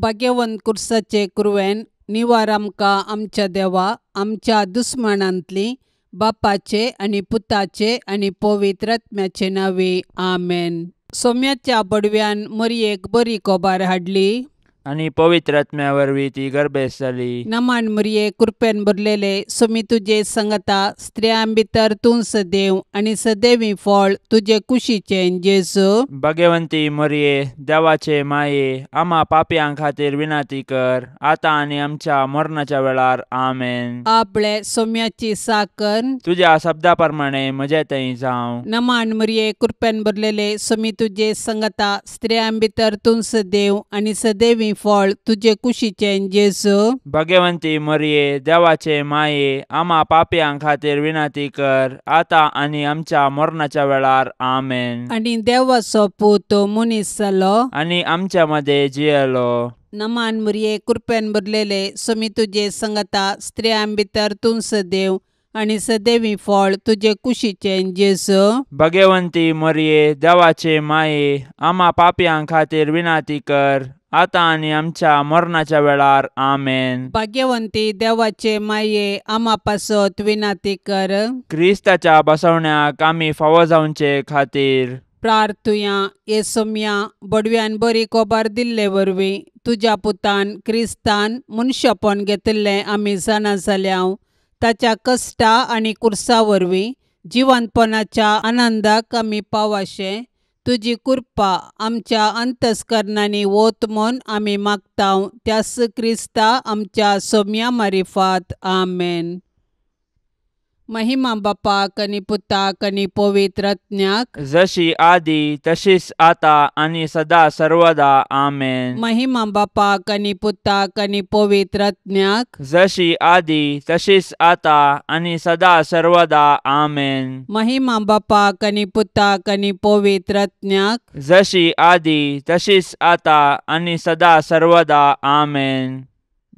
भाग्यवंत कुर्साचे कुरवेन निवार आमकां आमच्या देवा आमच्या दुस्मानांतली बापाचे आनी पुताचे आनी पवित्र आत्म्याचे नांवे आमेन. सोम्याच्या बडव्यान मरयेक बरी कोबार हाडली आनी पवित्र आत्म्या वरवीं ती गर्भेस्त जाली. नमान मरये कृपेन भरलेले सोमी तुजे संगता स्त्रियां भितर तूं सदैव आनी सदैवी फळ तुजे कुशीचें जेजू. भाग्यवंती मरये देवाचे माये आमा पापयां खातीर विनंती कर आतां आनी आमच्या मरणाच्या वेळार आमेन. आपले सोम्याची साकर तुज्या शब्दा प्रमाणे म्हजे थंय जावं. नमान मरये कृपेन भरलेले सोमी तुजे संगता स्त्रियां भितर तूं सदैव आनी सदैवी फळ तुजे कुशीचें जेजू. भाग्यवंती मरये देवाचे माये आमा पापयां खातीर विनंती कर आतां आनी आमच्या मरणाच्या वेळार आमेन. आनी देवाचो पूत मनीस जालो आनी आमच्या मदें जियेलो. नमान मरये कृपेन भरलेले सोमी तुजे संगता स्त्रियां भितर तूं सदैव आनी सदैवी फळ तुजे कुशीचें जेजू. भाग्यवंती मरये देवाचे माये आमा पापयां खातीर विनंती कर आतां आनी आमच्या मरणाच्या वेळार आमेन. भाग्यवंती देवाचे माये आमा पासत विनंती कर. क्रिस्ताच्या बसवण्याक आमी फावो जावचे खातीर प्रार्थुया. ये सोम्या बडव्यान बरी कोबार दिल्ले वरवीं तुज्या पुतान क्रिस्तान मनशापण घेतिल्लें आमी जाणा जाल्या. ताच्या कश्टा आनी कुर्सा वरवीं जिवंतपणाच्या आनंदाक आमी पावाशें तुजी कृपा आमच्या अंतस्करणांनी वत म्हूण आमी मागता त्यास क्रिस्ता आमच्या सोम्या मारिफात आमेन. महिमा बापाक आनी पुताक आनी पवित्र आत्म्याक जशी आदी तशीच आता आनी सदा सर्वदा आमेन. महिमा बापाक आनी पुताक आनी पवित्र आत्म्याक जशी आदी तशीच आता आनी सदा सर्वदा आमेन. महिमा बापाक आनी पुताक आनी पवित्र आत्म्याक जशी आदी तशीच आता आनी सदा सर्वदा आमेन.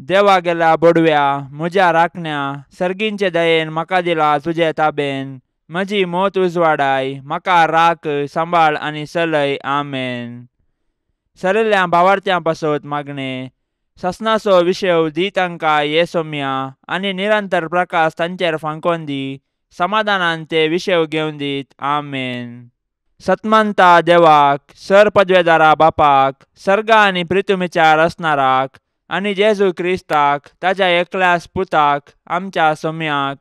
देवा गेल्या बोडव्या म्हज्या राखण्या सर्गींचे दयेन म्हाका दिला तुजे ताबेन म्हजी मोत उजवाडाय म्हाका राख सांबाळ आनी सलय आमेन. सरिल्ल्या भावार्थ्यां पासत मागणें ससनाचो विशय दी तांकां ये सोम्या आनी निरंतर प्रकाश तांचेर फांकोन दी समाधानान ते विशय घेवन दीत आमेन. सतमानता देवाक सर पदवेदारा बापाक सर्गा आनी प्रितुमीच्या रचणाराक आनी जेजू क्रिस्ताक ताज्या एकल्यास पुताक आमच्या सोम्याक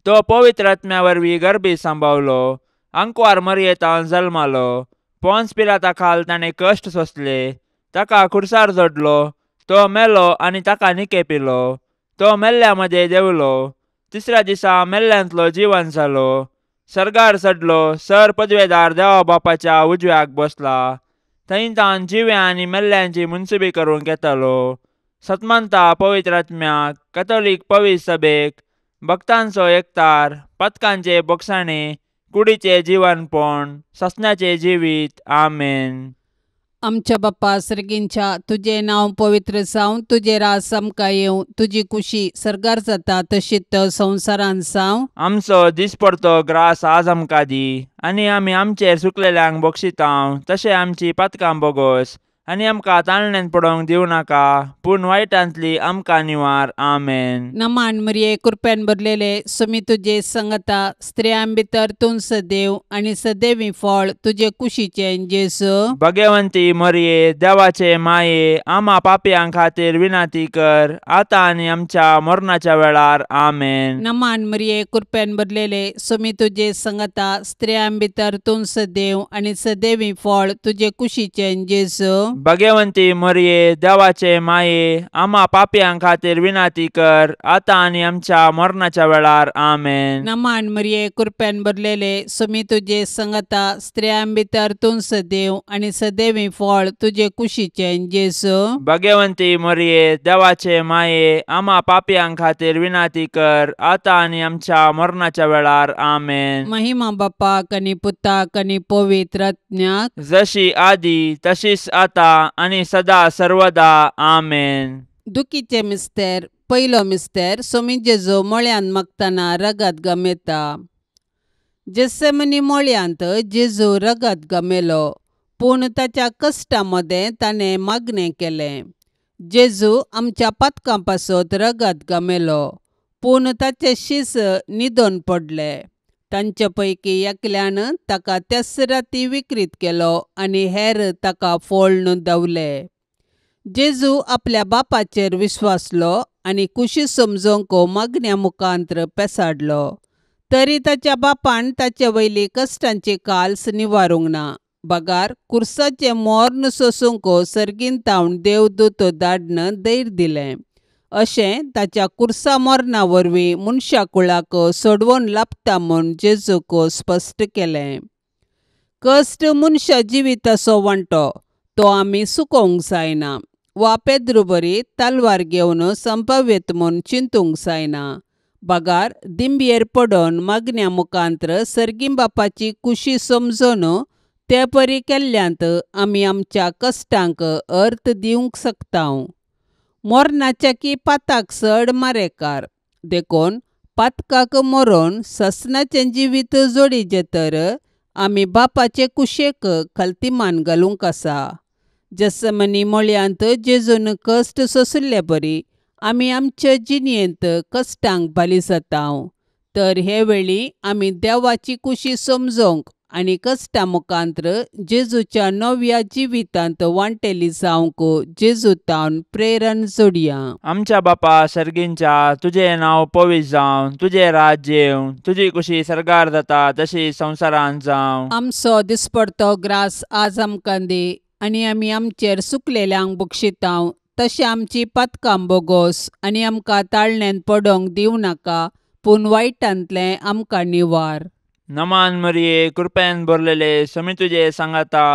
तो पवित्र आत्म्या वरवीं गर्भी सांबावलो आंकवार मरयेतान जल्मालो पोन्स पिलाता खाल ताणें कश्ट सोंसले ताका खुर्सार जोडलो तो मेलो आनी ताका निके पिलो तो मेल्ल्या मदें देंवलो तिसऱ्या दिसा मेल्ल्यांतलो जिवन जालो सर्गार चडलो सर पदवेदार देवा बापाच्या उजव्याक बसला थंय तान जिव्या आनी मेल्ल्यांची मुनसुबी करूंक येतालो. सतमानता पवित्र आत्म्याक कथोलीक पवित्र सभेक भक्तांचो एकतार पथकांचे बोगसाणे कुडीचे जिवनपण ससनाचे जिवीत आमेन. आमच्या बाप्पा सर्गींच्या तुजें नांव पवित्र जावं तुजें राज आमकां येवं तुजी कुशी सर्गार जाता तशीच संवसारांत जावं. आमचो दिसपडतो ग्रास आज आमकां दी आनी आमी आमचेर सुकलेल्यांक बक्षितांव तशें आमची पातकां बोगोस आनी आमकां ताळण्यान पडोवंक दिवं नाका पूण वायटांतली आमकां निवार आमेन. नमान मरये कृपेन भरलेले सोमी तुजे संगता स्त्रियां भितर तूं सदैव आनी सदैवी फळ तुजे कुशीचें जेजू. भाग्यवंती मरये देवाचे माये आमा पापयां खातीर विनंती कर आतां आनी आमच्या मरणाच्या वेळार आमेन. नमान मरये कृपेन भरलेले सोमी तुजे संगता स्त्रियां भितर तूं सदैव आनी सदैवी फळ तुजे कुशीचें जेजू. भाग्यवंती मरये देवाचे माये आमा पापयां खातीर विनंती कर आतां आनी आमच्या मरणाच्या वेळार आमेन. नमान मरये कृपेन भरलेले सोमी तुजे संगता स्त्रियां भितर तूं सदैव आनी सदैवी फळ तुजे कुशीचें जेजू. भाग्यवंती मरये देवाचे माये आमा पापयां खातीर विनंती कर आतां आनी आमच्या मरणाच्या वेळार आमेन. महिमा बापाक आनी पुताक आनी पवित्र आत्म्याक जशी आदी तशीच आतां आनी सदा सर्वदा आमेन. दुखीचे मिस्तेर पयलो मिस्तेर सोमी जेजू मळ्यांत मागतना रगत गमेता. जेसेमनी मळ्यांत जेजू रगत गमेलो. पूण ताच्या कश्टां मदें ताणें मागणें केलें. जेजू आमच्या पातकां पासत रगत गमेलो, पूण ताचे शीस न्हिदोन पडले. तांचे पैकी एकल्यान ताका त्याच राती विक्रीत केलो आनी हेर ताका फोळ्ण धांवले. जेजू आपल्या बापाचेर विश्वासलो आनी कुशी समजूंक मागण्या मुखांत्र पेसाडलो. तरी ताच्या बापान ताचे वयली कश्टांची काल्स निवारूंक ना, बगार कुर्साचें मोर्न सोसूंक सर्गीन तावन देवदूत धाडन धैर्य दिलें. अशें ताच्या कुर्सा मरणा वरवीं मनशा कुळाक सोडवून लाबता म्हूण जेजूक स्पश्ट केलें. कश्ट मनशा जिविताचो वांटो, तो आमी चुकोवंक जायना वा पेद्रू बरी तलवार घेवन संपाव्यत म्हूण चिंतूंक जायना, बगार दिंबयेर पडून मागण्या मुखांत्र सर्गीं बापाची कुशी समजून ते परी केल्ल्यांत आमी आमच्या कश्टांक अर्थ दिवंक शकता. मरणाच्या की पाताक चड मारेकार, देखून पातकाक मरोन ससनाचें जिवीत जोडीचें तर आमी बापाचे कुशेक खलतीमान घालूंक आसा. जसमनी मळयांत जेजून कश्ट सोंशिल्ले परी आमी आमचे जिणेंत कश्टांक बाली जाता. तर हे वेळी आमी देवाची कुशी समजूंक आनी कश्टां मुखांत्र जेजूच्या नव्या जिवितांत वांटेली जावंक जेजू तावन प्रेरण जोडया. आमच्या बापा सर्गींच्या, तुजें नांव पवित्र जावं, तुजें राज्य येवं, तुजी कुशी सर्गार जाता तशी संवसारांत जावं. आमचो दिसपडतो ग्रास आज आमकां दी आनी आमी आमचेर सुकलेल्यांक बक्षितांव तशें आमची पातकां बोगोस आनी आमकां ताळण्यांत पडोवंक दिवं नाका, पूण वायटांतलें आमकां निवार. नमान मरिये, कृपेन भरलेले, समी तुजे सांगाता,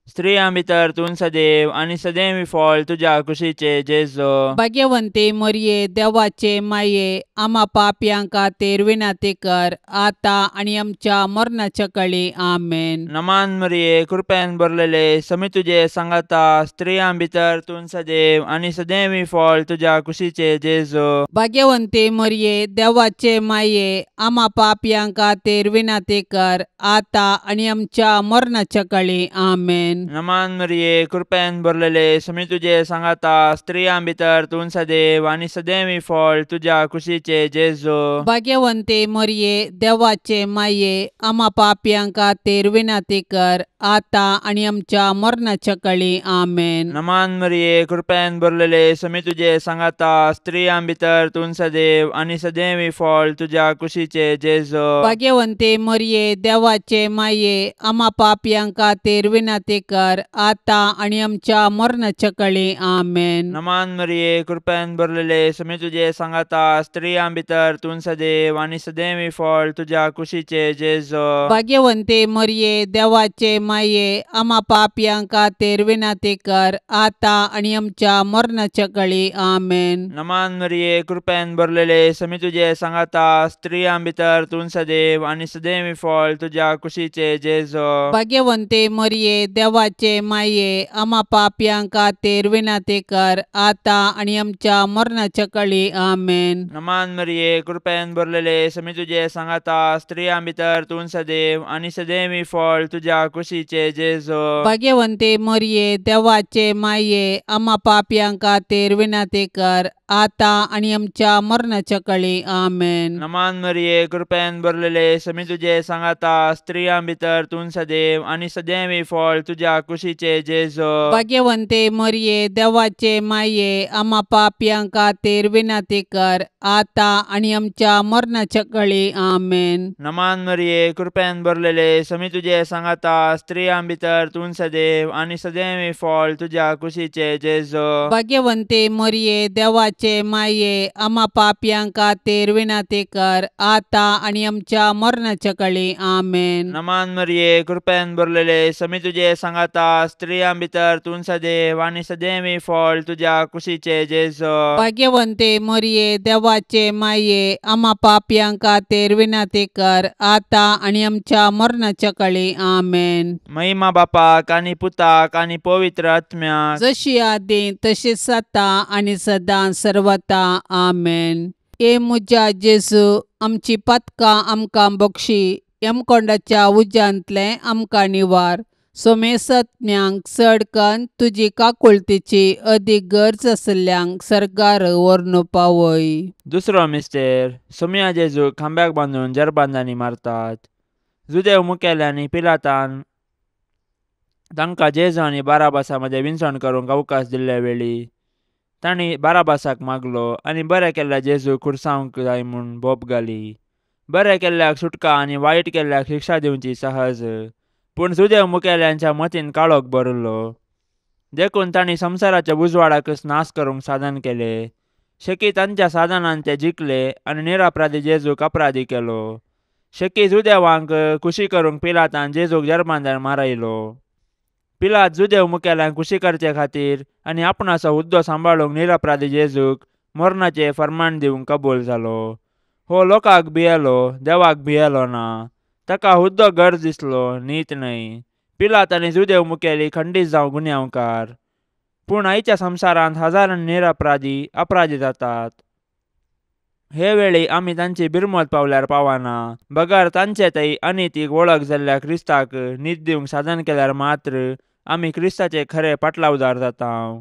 स्त्रियां भितर तूं सदैव आनी सदैव फळ तुज्या कुशीचे जेजू. भाग्यवंती मरिये, देवाचे माये, आमा पापयां खातीर विनंती कर आतां आनी आमच्या मरणाच्या कळी. आमेन. नमान मरिये, कृपेन भरलेले, समी तुजे सांगाता, स्त्रियां भितर तूं सदैव आनी सदैव फळ तुज्या कुशीचे जेजू. भाग्यवंती मरिये, देवाचे माये, आमा पापयां खातीर विनंती कर आतां आनी आमच्या मरणाच्या कळी. आमेन. नमान मरिये, कृपेन भरलेले, समी तुजे सांगाता, स्त्रियां भितर तूं सदैव आनी सदैव फळ तुज्या कुशीचे जेजू. भाग्यवंती मरिये, देवाचे माये, आमा पापयां खातीर विनंती कर आतां आनी आमच्या मरणाच्या कळी. आमेन. नमान मरिये, कृपेन भरलेले, समी तुजे सांगाता, स्त्रियां भितर तूं सदैव आनी सदैव फळ तुज्या कुशीचे जेजू. भाग्यवंती मरिये, देवाचे माये, आमा पापयां खातीर विनंती कर आतां आनी आमच्या मरणाच्या कळी. आमेन. नमान मरिये, कृपेन भरलेले, समी तुजे सांगाता, स्त्रियां भितर तूं सदैव आनी सदैव फळ तुज्या कुशीचे जेजू. भाग्यवंती मरिये, देवाचे माये, आमा पापयां खातीर विनंती कर आतां आनी आमच्या मरणाच्या कळी. आमेन. नमान मरिये, कृपेन भरलेले, समी तुजे सांगाता, स्त्रियां भितर तूं सदैव आनी सदैव फळ तुज्या कुशीचे जेजू. भाग्यवंती मरिये, देवाचे माये, आमा पापयां खातीर विनंती कर आतां आनी आमच्या मरणाच्या कळी. आमेन. नमान मरिये, कृपेन भरलेले, समी तुजे सांगाता, स्त्रियां भितर तूं सदैव आनी सदैव फळ तुज्या कुशीचे जेजू. भाग्यवंती मरिये, देवाचे माये, आमा पापयां खातीर विनंती कर आतां आनी आमच्या मरणाच्या कळी. आमेन. नमान मरिये, कृपेन भरलेले, समी तुजे सांगाता, स्त्रियां भितर तूं सदैव आनी सदैव फळ तुज्या कुशीचे जेजू. भाग्यवंती मरिये, देवाचे माये, आमा पापयां खातीर विनंती कर आतां आनी आमच्या मरणाच्या कळी. आमेन. नमान मरिये, कृपेन भरलेले, समी तुजे सांगाता, स्त्रियां भितर तूं सदैव आनी सदैव फळ तुज्या कुशीचे जेजू. भाग्यवंती मरिये, देवाचे माये, आमा पापयां खातीर विनंती कर आतां आनी आमच्या मरणाच्या कळी. आमेन. नमान मरिये, कृपेन भरलेले, समी तुजे सांगाता, स्त्रियां भितर तूं सदैव आनी सदैव फळ तुज्या कुशीचे जेजू. भाग्यवंती मरिये, देवाचे माये, आमा पापयां खातीर विनंती कर आतां आनी आमच्या मरणाच्या कळी. आमेन. महिमा बापाक आनी पुताक आनी पवित्र आत्म्याक, जशी आदी तशीच आतां आनी सदां सर्वता. आमेन. ए म्हज्या जेजू, आमची पातकां आमकां बक्षी, यमकोंडाच्या उज्यांतलें आमकां निवार, सोमेसत्म्यांक चडकन तुजी काकुळतीची अदीक गरज आसल्ल्यांक सर्गार व्हरून पावय. दुसरो मिस्तेर सोमया जेजूक खांब्याक बांदून जरबांदांनी मारतात. जुदेव मुखेल्यांनी पिलातान तांकां जेजू आनी बाराबासा मदें विनसण करूंक अवकाश दिल्ले वेळी तांणी बाराबासाक मागलो आनी बरें केल्ल्या जेजूक खुर्सावंक जाय म्हूण बोब घाली. बरें केल्ल्याक सुटका आनी वायट केल्ल्याक शिक्षा दिवची सहज. पूण जुदेव मुखेल्यांच्या मतीन काळोख भरिल्लो देखून तांणी संवसाराच्या उजवाडाकच नाश करूंक साधन केलें. शेकी तांच्या साधनान ते जिखले आनी निरअपराधी जेजूक अपराधी केलो. शेकी जुदेवांक खुशी करूंक पिलातान जेजूक जरबांदार मारयलो. पिलात जुदेव मुखेल्यांक खुशी करचे खातीर आनी आपणाचो हुद्दो सांबाळूंक निरअपराधी जेजूक मरणाचें फर्मान दिवंक कबूल जालो. हो लोकांक भियेलो, देवाक भियेलो ना. ताका हुद्दो गरज दिसलो, नीत न्हय. पिलात आनी जुदेव मुखेली खंडीत जावं गुन्यांवकार. पूण आयच्या संवसारांत हजारांनी निरअपराधी अपराधी जातात. हे वेळी आमी तांची बिरमत पावल्यार पावना बगर तांचे थंय अनितीक वळख जाल्ल्या क्रिस्ताक नीत दिवंक साधन केल्यार मात्र आमी क्रिस्ताचे खरे पाटलावदार जाता.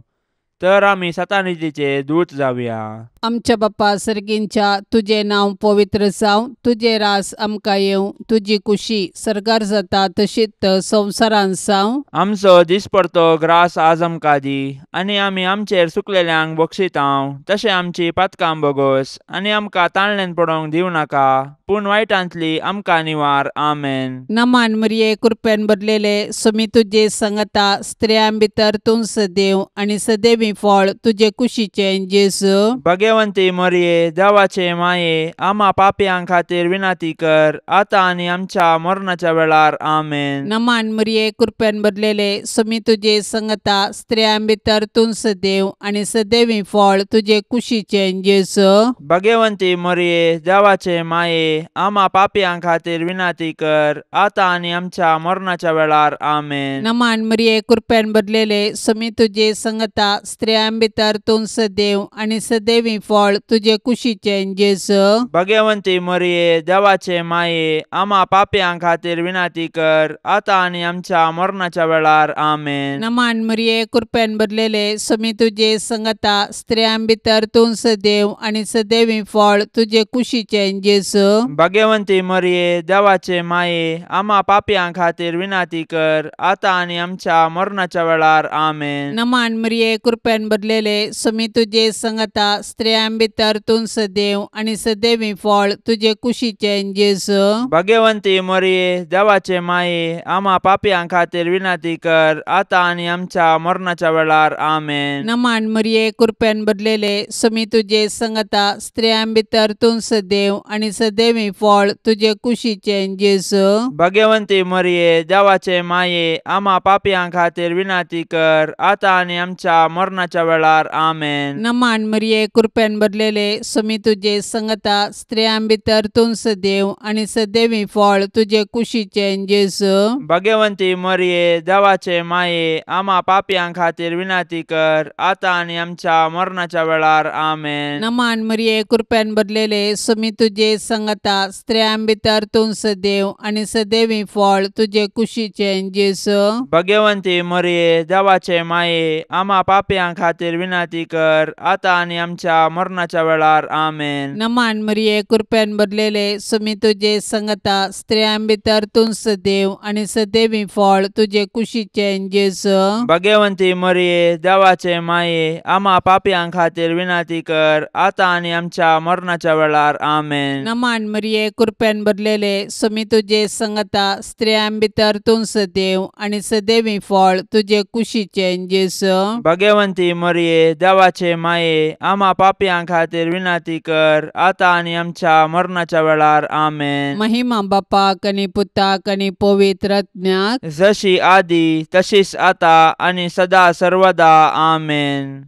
तर आमी सतानितीचे दूत जावया. आमच्या बापा सर्गींच्या तुजें नांव पवित्र जावं, तुजें रास आमकां येवं, तुजी कुशी सर्गार जाता तशीच संवसारांत जावं. आमचो दिसपडतो ग्रास आज आमकां दी आनी आमी आमचेर सुकलेल्यांक बक्षितांव तशें आमची पातकां बोगोस आनी आमकां ताणल्यान पडोवंक दिवं नाका पूण वायटांतली आमकां निवार. आमेन. नमान मरिये कृपेन भरलेले सुमी तुजे संगता, स्त्रियां भितर तूं सदैव आनी सदैवी फळ तुजे कुशीचें जेजू. भगवंती मरिये देवाचे माये आमा पापयां खातीर विनंती कर आतां आनी आमच्या मरणाच्या वेळार. आमेन. नमान मरिये कृपेन भरलेले सुमी तुजे संगता, स्त्रियां भितर तूं सदैव आनी सदैवी फळ तुजे कुशीचें जेजू. भगवंती मरिये देवाचे माये आमा पापयां खातीर विनंती कर आतां आनी आमच्या मरणाच्या वेळार. आमेन. नमान मरिये कृपेन भरलेले सुमी तुजे संगता, स्त्रियां भितर तूं सदैव आनी सदैवी फळ तुजे कुशीचें जेजू. भगवंती मरिये देवाचे माये आमा पापयां खातीर विनंती कर आतां आनी आमच्या मरणाच्या वेळार. आमेन. नमान मरिये कृपेन भरलेले सुमी तुजे संगता, स्त्रियां भितर तूं सदैव आनी सदैवी फळ तुजे कुशीचें जेजू. भगवंती मरिये देवाचे माये आमा पापयां खातीर विनंती कर आतां आनी आमच्या मरणाच्या वेळार. आमेन. नमान मरिये कृपेन भरलेले सुमी तुजे संगता, स्त्रियां भितर तूं सदैव आनी सदैवी फळ तुजे कुशीचें जेजू. भगवंती मरिये देवाचे माये आमा पापयां खातीर विनंती कर आतां आनी आमच्या मरणाच्या वेळार. आमेन. नमान मरिये कृपेन भरलेले सुमी तुजे संगता, स्त्रियां भितर तूं सदैव आनी सदैवी फळ तुजे कुशीचें जेजू. भगवंती मरिये देवाचे माये आमा पापयां खातीर विनंती कर आतां आनी आमच्या मरणाच्या वेळार. आमेन. नमान मरिये कृपेन भरलेले सुमी तुजे संगता, स्त्रियां भितर तूं सदैव आनी सदैवी फळ तुजे कुशीचें जेजू. भगवंती मरिये देवाचे माये आमा पापयां खातीर विनंती कर आतां आनी आमच्या मरणाच्या वेळार. आमेन. नमान मरिये कृपेन भरलेले सुमी तुजे संगता, स्त्रियां भितर तूं सदैव आनी सदैवी फळ तुजे कुशीचें जेजू. भगवंती मरिये देवाचे माये आमा पापयां खातीर विनंती कर आतां आनी आमच्या मरणाच्या वेळार. आमेन. नमान मरिये कृपेन भरलेले सुमी तुजे संगता, स्त्रियां भितर तूं सदैव आनी सदैवी फळ तुजे कुशीचें जेजू. भगवंती मरिये देवाचे माये आमा पापयां खातीर विनंती कर आतां आनी आमच्या मरणाच्या वेळार. आमेन. नमान मरिये कृपेन भरलेले सुमी तुजे संगता, स्त्रियां भितर तूं सदैव आनी सदैवी फळ तुजे कुशीचें जेजू. भगवंती मरिये देवाचे माये आमा पापयां खातीर विनंती कर आतां आनी आमच्या मरणाच्या वेळार. आमेन. महिमा बापाक आनी पुताक आनी पवित्र आत्म्याक, जशी आदी तशीच आतां आनी सदा सर्वदा. आमेन.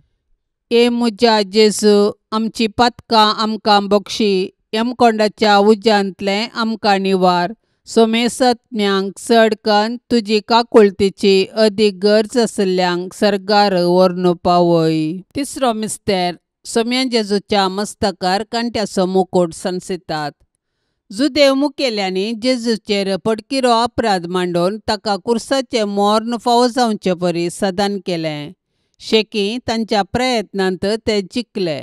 ए म्हज्या जेजू, आमची पातकां आमकां बक्षी, यमकोंडाच्या उज्यांतलें आमकां निवार, सोमेसत्म्यांक चडकन तुजी काकुळतीची अदीक गरज आसल्ल्यांक सर्गार व्हरून पावय. तिसरो मिस्तेर सोम्या जेजूच्या मस्तकार कांट्याचो मुकूट सनसितात. जुदेव मुखेल्यांनी जेजूचेर पडकिरो अपराध मांडून ताका कुर्साचें मर्ण फावो जावचे परी सदान केलें. शेकी तांच्या प्रयत्नांत ते जिखले.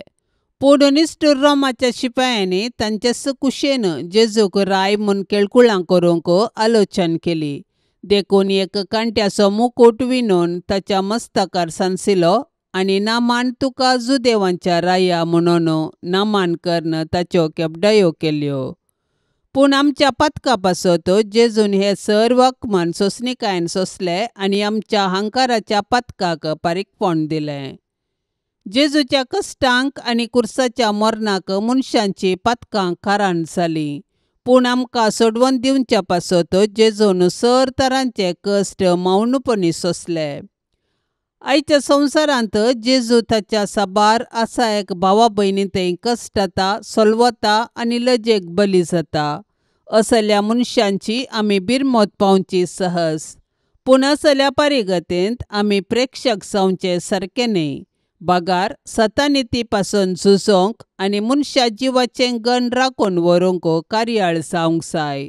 पूण निश्ठूर रोमाच्या शिपायांनी तांचे कुशेन जेजूक राय म्हूण केळकुळां करूंक आलोचन केली. देखून एक कांट्याचो मुकूट विणून ताच्या मस्तकार सांसिलो आनी नामान तुका जुदेवांच्या राया म्हणून नामान करून ताच्यो केपडायो केल्यो. पूण आमच्या पातका पासत जेजून हे सर्व अपमान सोंसणीकायेन सोंसले आनी आमच्या हंकाराच्या पातकाक पारीकपण दिलें. जेजूच्या कश्टांक आनी कुर्साच्या मरणाक मनशांची पातकां कारण जालीं. पूण आमकां सोडवून दिवच्या पासत जेजून सर तरांचे कश्ट मौनपणी सोंसले. आयच्या संवसारांत जेजू ताच्या साबार आसा एक भावा भयणी थंय कश्टता, सोलवता आनी लजेक बली जाता. असल्या मनशांची आमी बिरमत पावची सहज. पूण असल्या परिगतेंत आमी प्रेक्षक जावचे सारकें न्हय. बगार सतानिती पासून झुजोंक आनी मनशा जिवाचें गण राखून व्हरूंक कार्याळ जावंक जाय.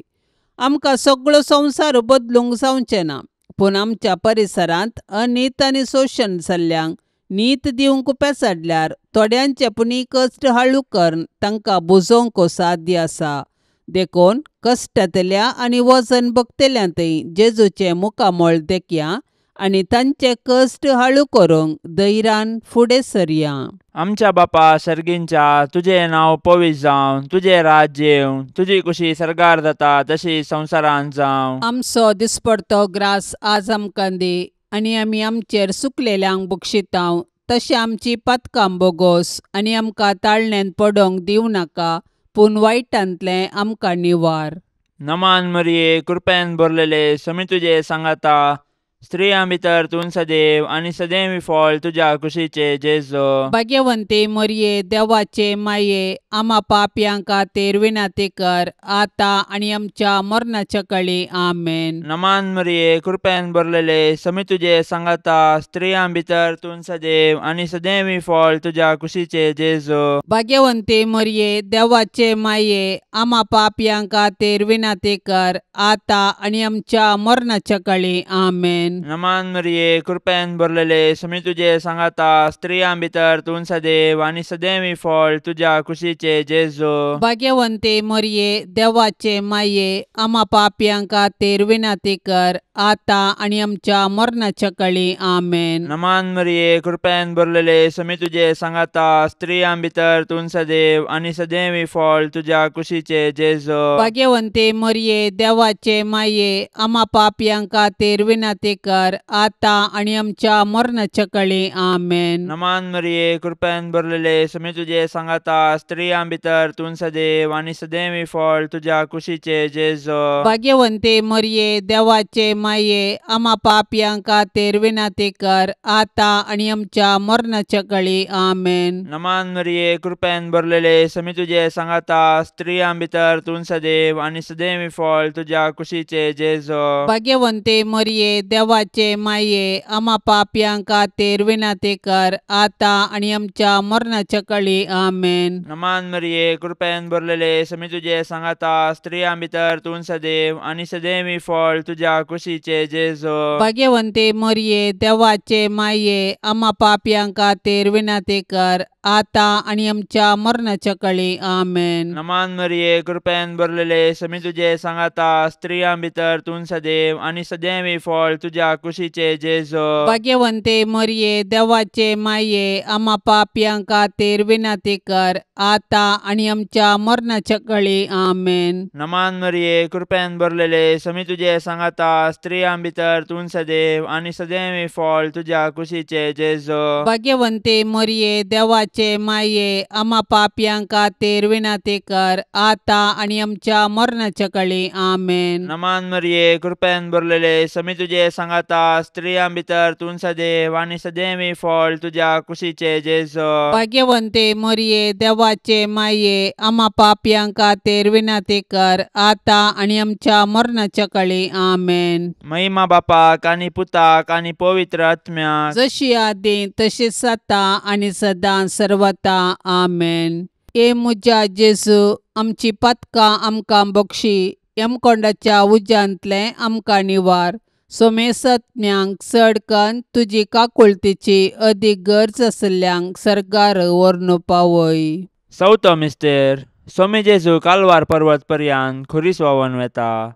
आमकां सगळो संवसार बदलूंक जावचें ना, पूण आमच्या परिसरांत अनीत आनी शोशण जाल्ल्यांक नीत दिवंक पेसाडल्यार थोड्यांचे पुणी कश्ट हाळू करून तांकां बुजोवंक साध्य आसा. देखून कश्टांतल्या आनी वजन भोगतल्यांतय जेजूचें मुखामळ देखया आनी तांचे कश्ट हाळू करूंक धैर्यान फुडें सरया. आमच्या बापा सर्गींच्या, तुजें नांव पवित्र जावं, तुजें राज्य येवं, तुजी कुशी सर्गार जाता तशी संवसारांत जावं. आमचो दिसपडतो ग्रास आज आमकां दी आनी आमी आमचेर सुकलेल्यांक बक्षितांव तशें आमची पातकां बोगोस आनी आमकां ताळण्यांत पडोवंक दिवं नाका, पूण वायटांतलें आमकां निवार. नमान मरिये, कृपेन भरलेले, समी तुजे सांगाता, स्त्रियां भितर तूं सदैव आनी सदैव फळ तुज्या कुशीचे जेजू. भाग्यवंती मरिये, देवाचे माये, आमा पापयां खातीर विनंती कर आतां आनी आमच्या मरणाच्या कळी. आमेन. नमान मरिये, कृपेन भरलेले, समी तुजे सांगाता, स्त्रियां भितर तूं सदैव आनी सदैव फळ तुज्या कुशीचे जेजू. भाग्यवंती मरिये, देवाचे माये, आमा पापयां खातीर विनंती कर आतां आनी आमच्या मरणाच्या कळी. आमेन. नमान मरिये, कृपेन भरलेले, समी तुजे सांगाता, स्त्रियां भितर तूं सदैव आनी सदैव फळ तुज्या कुशीचे जेजू. भाग्यवंती मरिये, देवाचे माये, आमा पापयां खातीर विनंती कर आतां आनी आमच्या मरणाच्या कळी. आमेन. नमान मरिये, कृपेन भरलेले, समी तुजे सांगाता, स्त्रियां भितर तूं सदैव आनी सदैव फळ तुज्या कुशीचे जेजू. भाग्यवंती मरिये, देवाचे माये, आमा पापयां खातीर विनंती कर आतां आनी आमच्या मरणाच्या कळी. आमेन. नमान मरिये, कृपेन भरलेले, समी तुजे सांगाता, स्त्रियां भितर तूं सदैव आनी सदैव फळ तुज्या कुशीचे जेजू. भाग्यवंती मरिये, देवाचे माये, आमा पापयां खातीर विनंती कर आतां आनी आमच्या मरणाच्या कळी. आमेन. नमान मरिये, कृपेन भरलेले, समी तुजे सांगाता, स्त्रियां भितर तूं सदैव आनी सदैव फळ तुज्या कुशीचे जेजू. भाग्यवंती मरिये, देवाचे माये, आमा पापयां खातीर विनंती कर आतां आनी आमच्या मरणाच्या कळी. आमेन. नमान मरिये, कृपेन भरलेले, समी तुजे सांगाता, स्त्रियां भितर तूं सदैव आनी सदैव फळ तुज्या कुशीचे जेजू. भाग्यवंती मरिये, देवाचे माये, आमा पापयां खातीर विनंती कर आतां आनी आमच्या मरणाच्या कळी. आमेन. नमान मरिये, कृपेन भरलेले, समी तुजे सांगाता, स्त्रियां भितर तूं सदैव आनी सदैव फळ तुज्या कुशीचे जेजू. भाग्यवंती मरिये, देवाचे माये, आमा पापयां खातीर विनंती कर आतां आनी आमच्या मरणाच्या कळी. आमेन. नमान मरिये, कृपेन भरलेले, समी तुजे सांगाता, स्त्रियां भितर तूं सदैव आनी सदैव फळ तुज्या कुशीचे जेजू. भाग्यवंती मरिये, देवाचे माये, आमा पापयां खातीर विनंती कर आतां आनी आमच्या मरणाच्या कळी. आमेन. नमान मरिये, कृपेन भरलेले, समी तुजे सांगाता, स्त्रियां भितर तूं सदैव आनी सदैव फळ तुज्या कुशीचे जेजू. भाग्यवंती मरिये, देवाचे माये, आमा पापयां खातीर विनंती कर आतां आनी आमच्या मरणाच्या कळी. आमेन. महिमा बापाक आनी पुताक आनी पवित्र आत्म्याक, जशी आदी तशीच आतां आनी सदां सर्वता. आमेन. ए म्हज्या जेजू, आमची पातकां आमकां बक्षी, यमकोंडाच्या उज्यांतलें आमकां निवार. सोमेसत्म्यांक चड कन्न तुजी काकुळतीची अदीक गरज आशिल्ल्यांक सर्गार व्हरून पावय. चवथो मिस्तेर. सोमी जेजू कालवार पर्वत पर्यान खुरीस व्हांवन वेता.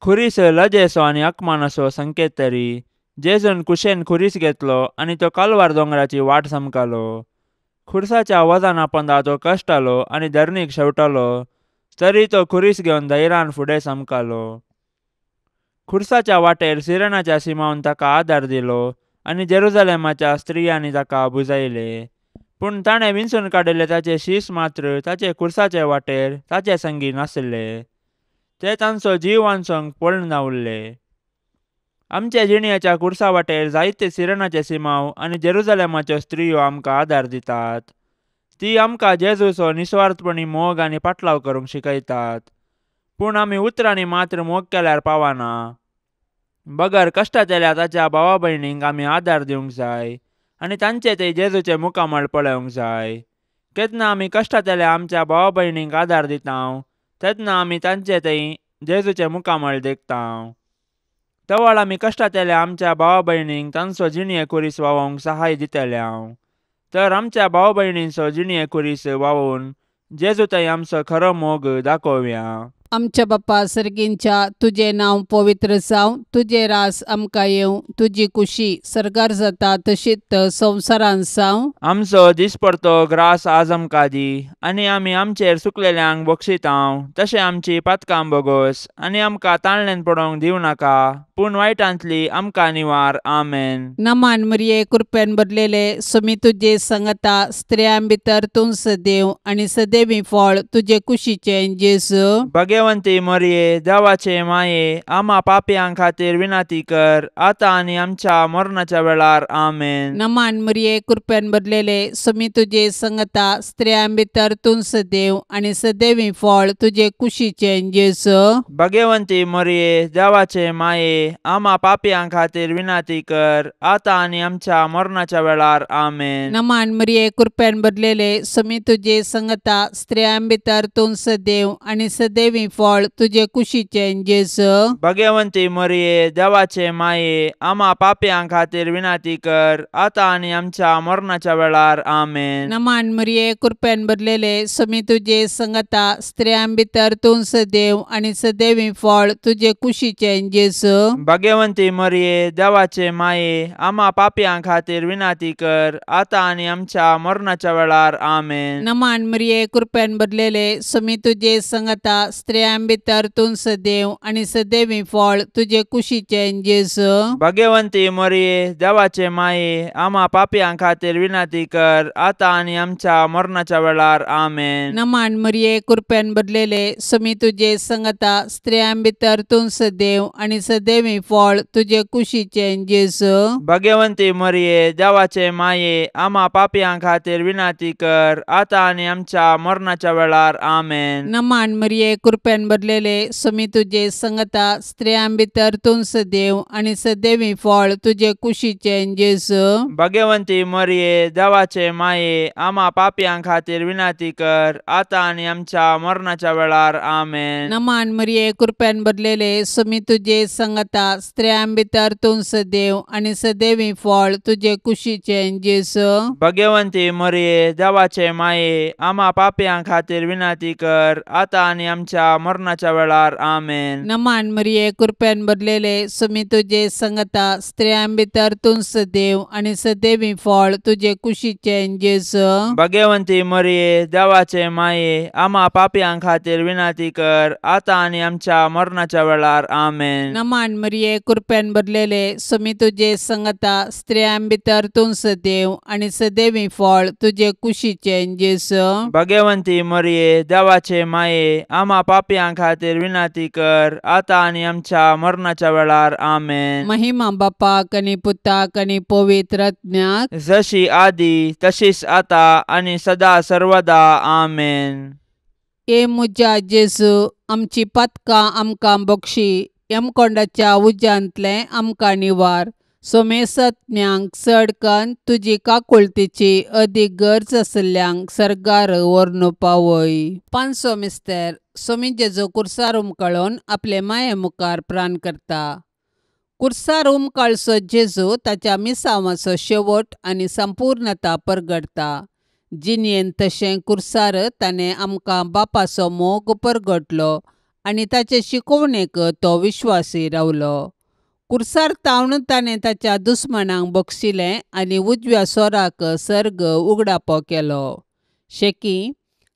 खुरीस लजेचो आनी अकमानाचो संकेत तरी जेजून कुशेन खुरीस घेतलो आनी तो कालवार दोंगराची वाट समकालो. खुरसाच्या वजना पंदा तो कश्टालो आनी धरणीक शेवटालो, तरी तो खुरीस घेवन धैर्यान फुडें समकालो. खुरसाच्या वाटेर सिरणाच्या सिमावन ताका आदार दिलो आनी जेरुजलेमाच्या स्त्रियांनी ताका बुजयले. पूण ताणें विंचून काडिल्ले ताचे शीस मात्र ताचे खुरसाचे वाटेर ताचे संगी नाशिल्ले. ते तांचो जीव वांचोवंक पळून उरले. आमच्या जिणयाच्या खुरसा वाटेर जायते सिरणाचे सिमाव आनी जेरुजलेमाच्यो स्त्रियो आमकां आदार दितात. ती आमकां जेजूचो निस्वार्थपणी मोग आनी पाटलाव करूंक शिकयतात. पूण आमी उतरांनी मात्र मोग केल्यार पावना. बगर कश्टांतल्या ताच्या भावा भयणींक आमी आदार दिवंक जाय आनी तांचे ते जेजूचे मुखामळ पळोवंक जाय. केन्ना आमी कश्टांतल्या आमच्या भावा भयणींक आदार दिता तेन्ना आमी तांचे ते जेजूचे मुखामळ देखता. तवळ आमी कश्टांतल्या आमच्या भावा भयणींक तांचो जिणये खुरीस व्हांवोवंक सहाय दितले. तर आमच्या भाव भयणींचो जिणये खुरीस व्हांवोवन जेजू थंय आमचो खरो मोग दाखोवया. आमच्या बापा सर्गींच्या, तुजें नांव पवित्र जावं, तुजें रास आमकां येवं, तुजी कुशी सर्गार जाता तशीच संवसारांत जावं. आमचो दिसपडतो ग्रास आज आमकां दी आनी आमी आमचेर सुकलेल्यांक बक्षितांव तशें आमची पातकां बोगोस आनी आमकां ताळण्यान पडोवंक दिवं नाका, पूण वायटांतली आमकां निवार. आमेन. नमान मरिये, कृपेन भरलेले, सुमी तुजे संगता, स्त्रियां भितर तूं सदैव आनी सदैवी फळ तुजे कुशीचें जेजू. भगवंती मरिये, देवाचे माये, आमा पापयां खातीर विनंती कर, आतां आनी आमच्या मरणाच्या वेळार. आमेन. नमान मरिये, कृपेन भरलेले, सुमी तुजे संगता, स्त्रियां भितर तूं सदैव आनी सदैवी फळ तुजे कुशीचें जेजू. भगवंती मरिये, देवाचे माये, आमा पापयां खातीर विनंती कर, आतां आनी आमच्या मरणाच्या वेळार. आमेन. नमान मरिये, कृपेन भरलेले, सुमी तुजे संगता, स्त्रियां भितर तूं सदैव आनी सदैवी फळ तुजे कुशीचें जेजू. भगवंती मरिये, देवाचे माये, आमा पापयां खातीर विनंती कर, आतां आनी आमच्या मरणाच्या वेळार. आमेन. नमान मरिये, कृपेन भरलेले, सुमी तुजे संगता, स्त्रियां भितर तूं सदैव आनी सदैवी फळ तुजे कुशीचें जेजू. भगवंती मरिये, देवाचे माये, आमा पापयां खातीर विनंती कर, आतां आनी आमच्या मरणाच्या वेळार. आमेन. नमान मरिये, कृपेन भरलेले, सुमी तुजे संगता, स्त्रियां भितर तूं सदैव आनी सदैवी फळ तुजे कुशीचें जेजू. भगवंती मरिये, देवाचे माये, आमा पापयां खातीर विनंती कर, आतां आनी आमच्या मरणाच्या वेळार. आमेन. नमान मरिये, कृपेन भरलेले, सुमी तुजे संगता, स्त्रियां भितर तूं सदैव आनी सदैवी फळ तुजे कुशीचें जेजू. भगवंती मरिये, देवाचे माये, आमा पापयां खातीर विनंती कर, आतां आनी आमच्या मरणाच्या वेळार. आमेन. नमान मरिये, कृपेन भरलेले, सुमी तुजे संगता, स्त्रियां भितर तूं सदैव आनी सदैवी फळ तुजे कुशीचें जेजू. भगवंती मरिये, देवाचे माये, आमा पापयां खातीर विनंती कर, आतां आनी आमच्या मरणाच्या वेळार. आमेन. नमान मरिये, कृपेन भरलेले, सुमी तुजे संगता, स्त्रियां भितर तूं सदैव आनी सदैवी फळ तुजे कुशीचें जेजू. भगवंती मरिये, देवाचे माये, आमा पापयां खातीर विनंती कर, आतां आनी आमच्या मरणाच्या वेळार. आमेन. नमान मरिये, कृपेन भरलेले, सुमी तुजे संगता, स्त्रियां भितर तूं सदैव आनी सदैवी फळ तुजे कुशीचें जेजू. भगवंती मरिये, देवाचे माये, आमा पापयां खातीर विनंती कर, आतां आनी आमच्या मरणाच्या वेळार. आमेन. नमान मरिये, कृपेन भरलेले, सुमी तुजे संगता, स्त्रियां भितर तूं सदैव आनी सदैवी फळ तुजे कुशीचें जेजू. भगवंती मरिये, देवाचे माये, आमा पापयां खातीर विनंती कर, आतां आनी आमच्या मरणाच्या वेळार. आमेन. महिमा बापाक आनी पुताक आनी पवित्र आत्म्याक, जशी आदी तशीच आतां आनी सदा सर्वदा. आमेन. ए म्हज्या जेजू, आमची पातकां आमकां बक्षी, यमकोंडाच्या उज्यांतलें आमकां निवार. सोमेसत्म्यांक चड कन्न तुजी काकुळतीची अदीक गरज आशिल्ल्यांक सर्गार व्हरून पावय. पांचवो मिस्तेर सोमी जेजू कुर्सार उमकळून आपले माये मुखार प्राण करता. कुर्सार उमकळचो जेजू ताच्या मिसांवाचो शेवट आनी संपूर्णता परगटता. जिणेंत तशें कुर्सार ताणें आमकां बापाचो मोग परगटलो आनी ताचे शिकोवणेक तो विश्वासी रावलो. कुर्सार तावन ताणें ताच्या दुस्मानांक बक्षिलें आनी उजव्या सोराक सर्ग उगडापो केलो. शेकी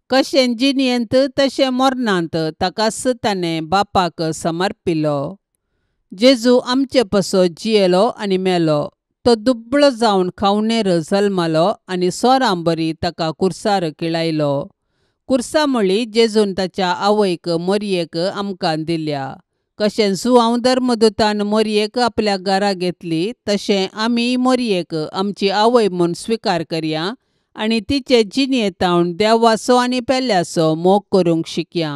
कशें जिणेंत तशें मरणांत ताकाच ताणें बापाक समर्पिलो. जेजू आमचे पासत जियेलो आनी मेलो. तो दुबळो जावन खावणेर जल्मलो आनी सोरां बरी ताका कुर्सार किळायलो. कुर्सा म्हळी जेजून ताच्या आवयक मोरयेक आमकां दिल्या. कशें जुआंव धर्मदूतान मोरयेक आपल्या घरा घेतली तशें आमी मोरयेक आमची आवय म्हूण स्विकार करया आनी तिचे जिणेंत देवाचो आनी पेल्याचो मोग करूंक शिकया.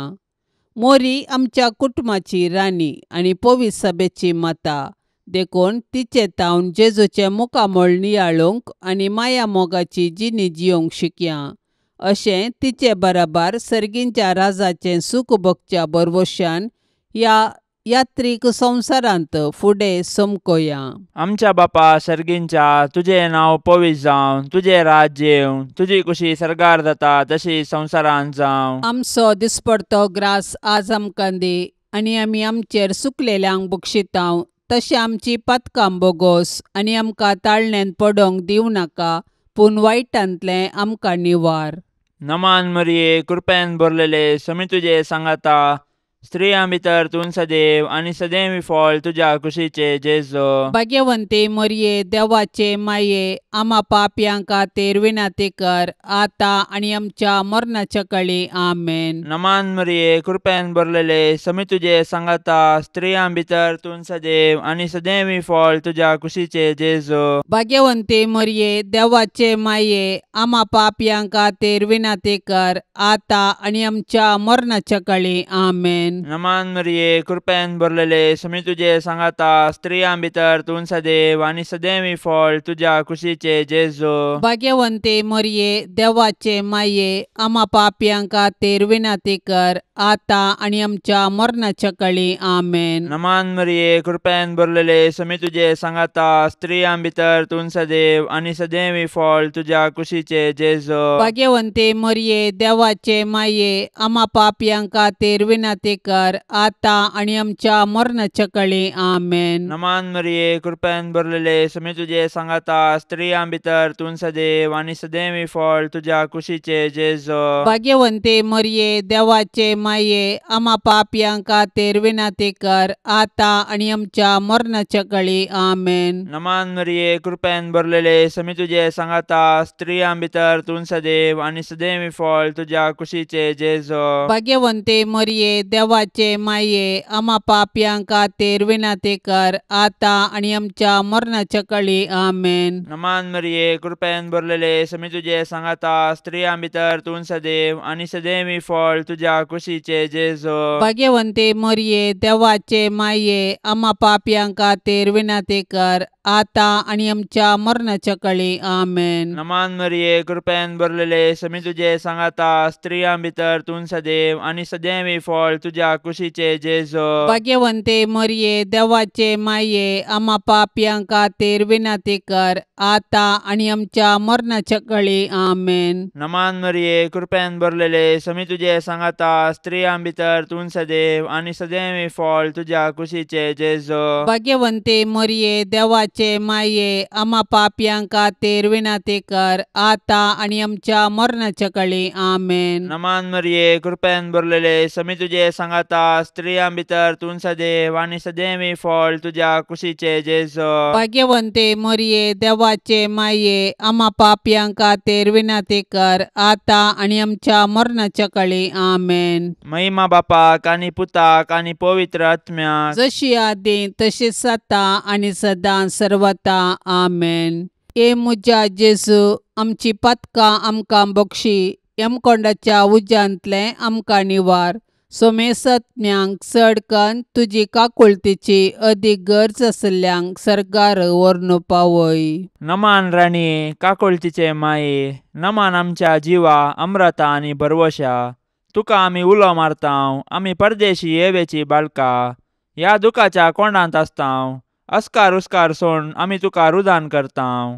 मोरी आमच्या कुटुंबाची राणी आनी पवित्र सभेची माता देखून तिचे तावन जेजूचें मुखामळ नियाळूंक आनी माया मोगाची जिणी जियोंक शिकया. अशें तिचे बराबर सर्गींच्या राजाचें सूख भोगच्या भरवशान ह्या यात्रीक संवसारांत फुडें समकोया. आमच्या बापा सर्गींच्या तुजें नांव पवित्र जावं, तुजें राज्य येवं, तुजी कुशी सर्गार जाता तशी संवसारांत जावं. आमचो दिसपडतो ग्रास आज आमकां दी आनी आमी आमचेर सुकलेल्यांक बक्षितांव तशें आमची पातकां बोगोस आनी आमकां ताळण्यांत पडोंक दिवं नाका पूण वायटांतलें आमकां निवार. नमान मरिये, कृपेन भरलेले, समी तुजे सांगाता, स्त्रियां भितर तूं सदैव आनी सदैव फळ तुज्या कुशीचे जेजू. भाग्यवंती मरिये, देवाचे माये, आमा पापयां खातीर विनंती कर आतां आनी आमच्या मरणाच्या कळी. आमेन. नमान मरिये, कृपेन भरलेले, समी तुजे सांगाता, स्त्रियां भितर तूं सदैव आनी सदैव फळ तुज्या कुशीचे जेजू. भाग्यवंती मरिये, देवाचे माये, आमा पापयां खातीर विनंती कर आतां आनी आमच्या मरणाच्या कळी. आमेन. नमान मरिये, कृपेन भरलेले, समी तुजे सांगाता, स्त्रियां भितर तूं सदैव आनी सदैव फळ तुज्या कुशीचे जेजू. भाग्यवंती मरिये, देवाचे माये, आमा पापयां खातीर विनंती कर आतां आनी आमच्या मरणाच्या कळी. आमेन. नमान मरिये, कृपेन भरलेले, समी तुजे सांगाता, स्त्रियां भितर तूं सदैव आनी सदैव फळ तुज्या कुशीचे जेजू. भाग्यवंती मरिये, देवाचे माये, आमा पापयां खातीर विनंती कर आतां आनी आमच्या मरणाच्या कळी. आमेन. नमान मरिये, कृपेन भरलेले, समी तुजे सांगाता, स्त्रियां भितर तूं सदैव आनी सदैव फळ तुज्या कुशीचे जेजू. भाग्यवंती मरिये, देवाचे माये, आमा पापयां खातीर विनंती कर आतां आनी आमच्या मरणाच्या कळी. आमेन. नमान मरिये, कृपेन भरलेले, समी तुजे सांगाता, स्त्रियां भितर तूं सदैव आनी सदैव फळ तुज्या कुशीचे जेजू. भाग्यवंती मरिये, देवाचे माये, आमा पापयां खातीर विनंती कर आतां आनी आमच्या मरणाच्या कळी. आमेन. नमान मरिये, कृपेन भरलेले, समी तुजे सांगाता, स्त्रियां भितर तूं सदैव आनी सदैव फळ तुज्या कुशीचे जेजू. भाग्यवंती मरिये, देवाचे माये, आमा पापयां खातीर विनंती कर आतां आनी आमच्या मरणाच्या कळी. आमेन. नमान मरिये, कृपेन भरलेले, समी तुजे सांगाता, स्त्रियां भितर तूं सदैव आनी सदैव फळ तुज्या कुशीचे जेजू. भाग्यवंती मरिये, देवाचे माये, आमा पापयां खातीर विनंती कर आतां आनी आमच्या मरणाच्या कळी. आमेन. नमान मरिये, कृपेन भरलेले, समी तुजे सांगाता, स्त्रियां भितर तूं सदैव आनी सदैव फळ तुज्या कुशीचे जेजू. भाग्यवंती मरिये, देवाचे माये, आमा पापयां खातीर विनंती कर आतां आनी आमच्या मरणाच्या कळी. आमेन. नमान मरिये, कृपेन भरलेले, समी तुजे सांगाता, स्त्रियां भितर तूं सदैव आनी सदैव फळ तुज्या कुशीचे जेजू. भाग्यवंती मरिये, देवाचे माये, आमा पापयां खातीर विनंती कर आतां आनी आमच्या मरणाच्या कळी. आमेन. महिमा बापाक आनी पुताक आनी पवित्र आत्म्याक, जशी आदी तशीच आतां आनी सदां सर्वता. आमेन. हे म्हज्या जेजू, आमची पातकां आमकां बक्षी, यमकोंडाच्या उज्यांतलें आमकां निवार, सोमेसत्म्यांक चड कन्न तुजी काकुळतीची अदीक गरज आशिल्ल्यांक सर्गार व्हरून पावय. नमान राणये, काकुळतीचे माये, नमान आमच्या जिवा अम्रता आनी भरवशा. तुका आमी उलो मारतांव, आमी परदेशी येवेची बाळका. ह्या दुखाच्या कोंडांत आसतांव, अस्कार उस्कार सोण आमी तुका रुदान करतांव.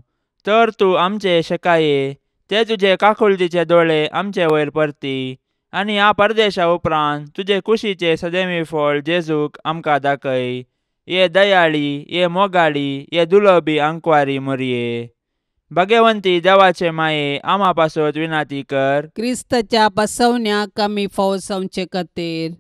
तर तूं आमचे शेकाये, ते तुजे काकुळतीचे दोळे आमचे वयर परती आनी ह्या परदेशा उपरांत तुजे कुशीचे सदैवी फळ जेजूक आमकां दाखय. ये दयाळी, ये मोगाळी, ये दुलोबी आंकवारी मोरये. भगवंती देवाचे माये, आमा पासत विनाती कर. क्रिस्ताच्या बसवण्याक आमी फावो जावचे खातीर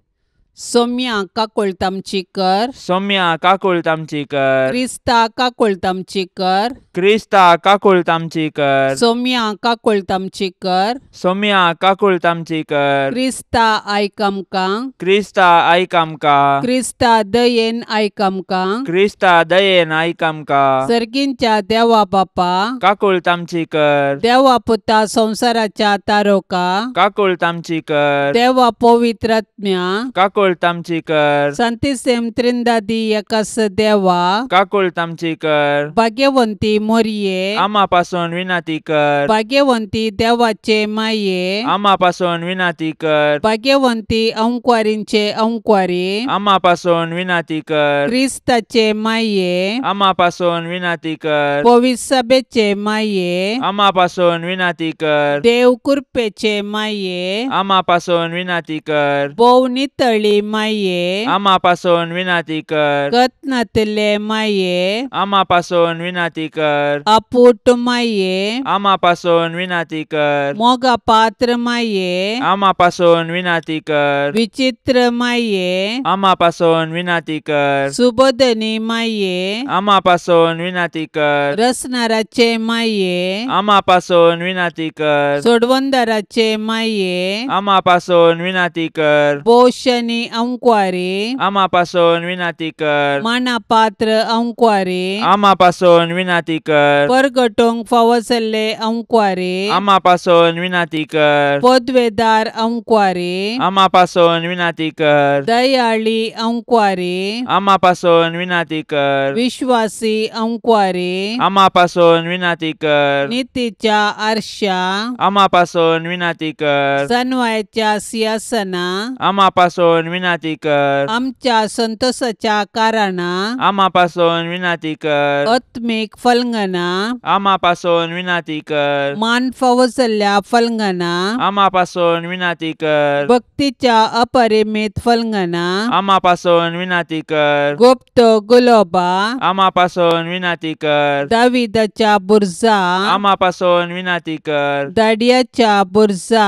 सोम्या काकुळट आमची कर. सोम्या काकुळट आमची कर. क्रिस्ता काकुळट आमची कर. क्रिस्ता काकुळट आमची कर. सोम्या काकुळट आमची कर. सोम्या काकुळट आमची कर. क्रिस्ता आयक आमकां. क्रिस्ता आयक आमकां. क्रिस्ता दयेन आयक आमकां. क्रिस्ता दयेन आयक आमकां. सर्गींच्या देवा बापा काकुळट आमची कर. देवा पुता संवसाराच्या तारोका काकुळट आमची कर. देवा पवित्रात्म्या काकुळट आमची कर. संतिसेम त्रिंदादी एकास देवा काकुळट आमची कर. भाग्यवंती मोरये आमा पासून विनाती कर. भाग्यवंती देवाचे माये आमा पासून विनाती कर. भाग्यवंती अंकवारींचे अंकवारी आमा पासून विनाती कर. क्रिस्ताचे माये आमा पासून विनाती कर. पवित्र सभेचे माये आमा पासून विनाती कर. देव कृपेचे माये आमा पासून विनाती कर. भोव नितळी माये आमा पासून विनाती कर. कतनातले माये आमा पासून विनाती कर. अपूट माये आमा पासून विनाती कर. मोगा पात्र माये आमा पासून विनाती कर. विचित्र माये आमा पासून विनाती कर. सुबोधनी माये आमा पासून विनाती कर. रसनाराचे माये आमा पासून विनाती कर. सोडवंदाराचे माये आमा पासून विनाती कर. पोषणी अंकवारी आमा पासून विनाती कर. माना पात्र अंकवारी आमा पासून विनाती कर. परगटोंक फावो जाल्ले अंकवारी आमा पासून विनाती कर. पदवेदार अंकवारी आमा पासून विनाती कर. दयाळी अंकवारी आमा पासून विनाती कर. विश्वासी अंकवारी आमा पासून विनाती कर. नितीच्या आरशा आमा पासून विनाती कर. सनवायच्या सिंहासना आमा पासून विनाती कर. आमच्या संतोषाच्या कारणा आमा पासून विनाती कर. आत्मीक फलंगना आमा पासून विनाती कर. मान फावो जाल्ल्या फलंगना आमा पासून विनाती कर. भक्तीच्या अपरिमित फलंगना आमा पासून विनाती कर. गुप्त गुलोबा आमा पासून विनाती कर. दाविदाच्या बुर्जा आमा पासून विनाती कर. दाडियाच्या बुर्जा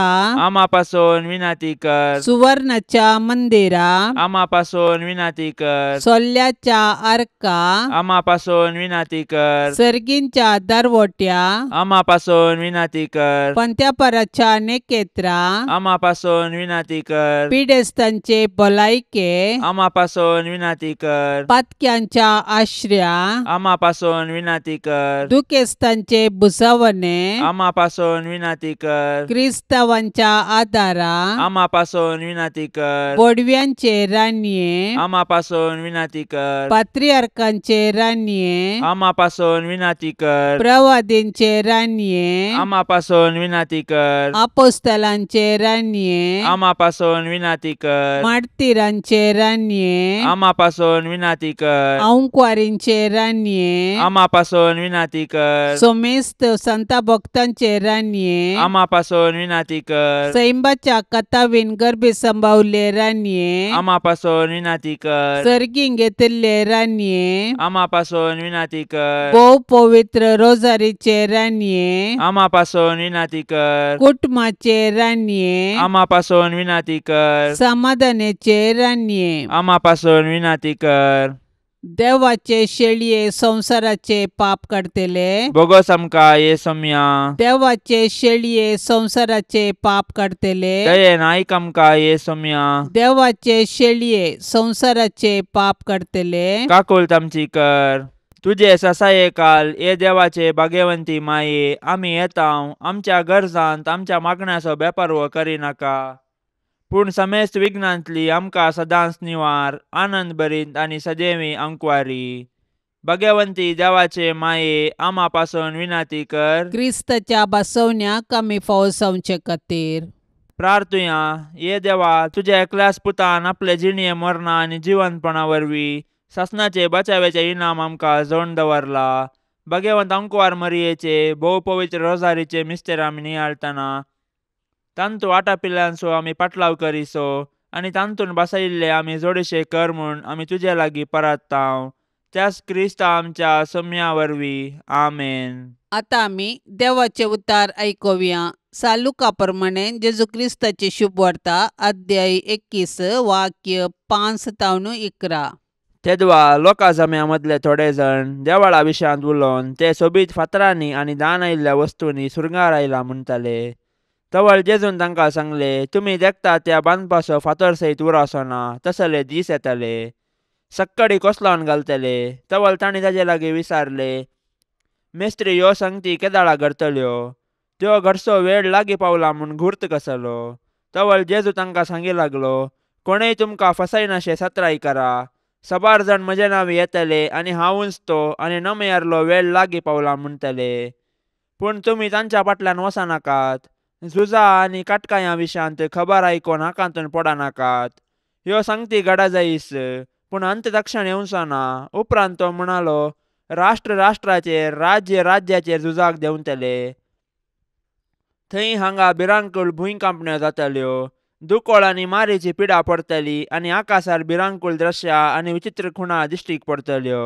आमा पासून विनाती कर. सुवर्णाच्या मंदिरा आमा पासून विनाती कर. सोल्ल्याच्या आर्का आमा पासून विनाती कर. सर्गींच्या दारवट्या आमा पासून विनाती कर. पंत्यापराच्या नेकेत्रा आमा पासून विनाती कर. पिडेस्तांचे भलायके आमा पासून विनाती कर. पातक्यांच्या आश्र्या आमा पासून विनाती कर. दुखेस्तांचे भुजावणे आमा पासून विनाती कर. क्रिस्तावांच्या आदारा आमा पासून विनाती कर. बोडव्यांचे राणये आमा पासून विनाती कर. पात्रियार्कांचे राणये आमा पासून विनाती कर. प्रवादींचे राणये आमा पासून विनाती कर. आपोस्तलांचे राणये आमा पासून विनाती कर. मार्तीरांचे राणये आमा पासून विनाती कर. अंकवारींचे राणये आमा पासून विनाती कर. सोमेस्त संता भक्तांचे राणये आमा पासून विनाती कर. सैंबाच्या कथावीन गर्भे संभावले राणये आमा पासून विनाती कर. सर्गीं घेतिल्ले राणये आमा पासून विनाती कर. भोव पवित्र रोजारीचे राणये आमा पासून विनाती कर. कुटुंबाचे राणये आमा पासून विनाती कर. समाधानाचे राणये आमा पासून विनाती कर. देवाचे शेळये संवसाराचे पाप काडटले बोगस आमकां ये सोम्या. देवाचे शेळये संवसाराचे पाप काडटले दयेन आयक आमकां ये सोम्या. देवाचे शेळये संवसाराचे पाप काडटले काकुळट आमची कर. तुजे ससाये काल ये देवाचे भाग्यवंती माये आमी येतांव आमच्या गरजांत आमच्या मागण्याचो बेपारवो करिनाका. पूण समेस्त विघ्नांतली आमकां सदांच निवार, आनंद भरीत आनी सदैवी अंकवारी। भगवंती देवाचे माये आमा पासून विनंती कर। क्रिस्ताच्या बसवण्याक आमी फावो जावचे खातीर प्रार्थुया। ये देवा, तुज्या एकल्याच पुतान आपले जिणये मरणा आनी जिवंतपणा वरवीं सासणाचे बचाव्याचे इनाम आमकां जोडून दवरला। भगवंत अंकवार मरियेचे भोव पवित्र रोजारीचे मिस्तेर आमी नियाळतना तांतू आटापिल्ल्यांचो आमी पाटलाव करिसो आनी तांतून बसयिल्ले आमी जोडशे कर म्हूण आमी तुजे लागीं परत्तांव। त्याच क्रिस्ता आमच्या सोम्या वरवीं, आमेन। आतां आमी देवाचे उतार आयकुया। सालुका प्रमाणे जेजू क्रिस्ताची शुभवार्ता अध्याय 21 वाक्य 5 तावन 11। तेदवा लोकां जम्या मदले थोडे जण देवळा विशयांत उलोवन ते सोबीत फातरांनी आनी दान आयिल्ल्या वस्तूंनी सुरंगार आयला म्हणटाले। तवळ जेजून तांकां सांगले, तुमी देखता त्या बांदपाचो फातर सयत उरासो ना, तसले दीस येतले, सक्कडी कोसलावन घालतले। तवळ तांणी ताजे लागीं विचारले, मेस्त्री ह्यो संगती केदाळा घडतल्यो? त्यो घडसो वेळ लागीं पावला म्हूण घुर्त कसलो? तवळ जेजू तांकां सांगी लागलो, कोणेय तुमकां फसयनाशे सत्राय करा। सबार जण म्हजे नांवी येतले आनी हांवूच तो आनी नमयारलो वेळ लागीं पावला म्हणटले। पूण तुमी तांच्या फाटल्यान वचनाकात। झुजा आनी काटकायां विशयांत खबर आयकून हाकांतून पडनाकात। ह्यो संगती घडा जायस, पूण अंत दक्षण येवचो ना। उपरांत तो म्हणालो, राष्ट्र राष्ट्राचेर, राज्य राज्याचेर झुजाक देंवतले। थंय हांगा भिरांकूळ भुंयकांपण्यो जातल्यो, दुकोळ आनी मारीची पिडा पडटली आनी आकाशार भिरांकूळ दृश्यां आनी विचित्र खुणा दिश्टीक पडटल्यो।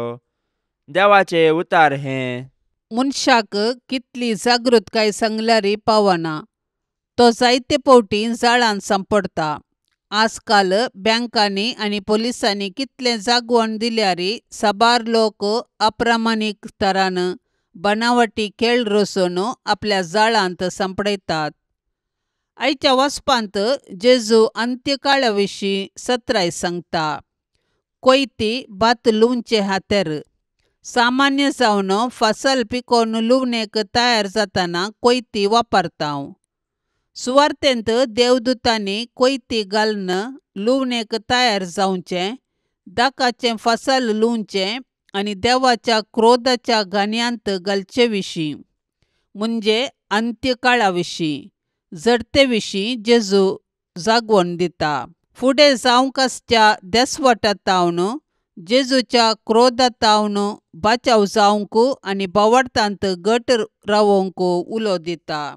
देवाचे उतार हें। मनशाक कितली जागृतकाय सांगल्यार पावना, तो जायते फावटी जाळान सांपडटा। आजकाल बँकांनी आनी पोलिसांनी कितलें जागवण दिल्यार साबार लोक अप्रमाणीक तरान बनावटी खेळ रचून आपल्या जाळांत सांपडयतात। आयच्या वाचपांत जेजू अंत्यकाळा विशीं सत्राय सांगता। कोयती भात लुवचे हातेर सामान्य जावन फसल पिकोवन लुवणेक तयार जातना कोयती वापरता। सुवार्तेंत देवदूतांनी कोयती घालून लुवणेक तयार जावचें, दाकाचें फसल लुवचें आनी देवाच्या क्रोधाच्या गाण्यांत घालचे विशीं म्हणजे अंत्यकाळा विशीं जडते विशीं जेजू जागवण दिता। फुडें जावंक आसच्या देसवटातावन जेजूच्या क्रोधातावन बाचाव जावंक आनी बावडतांत गट रावोवंक उलो दिता।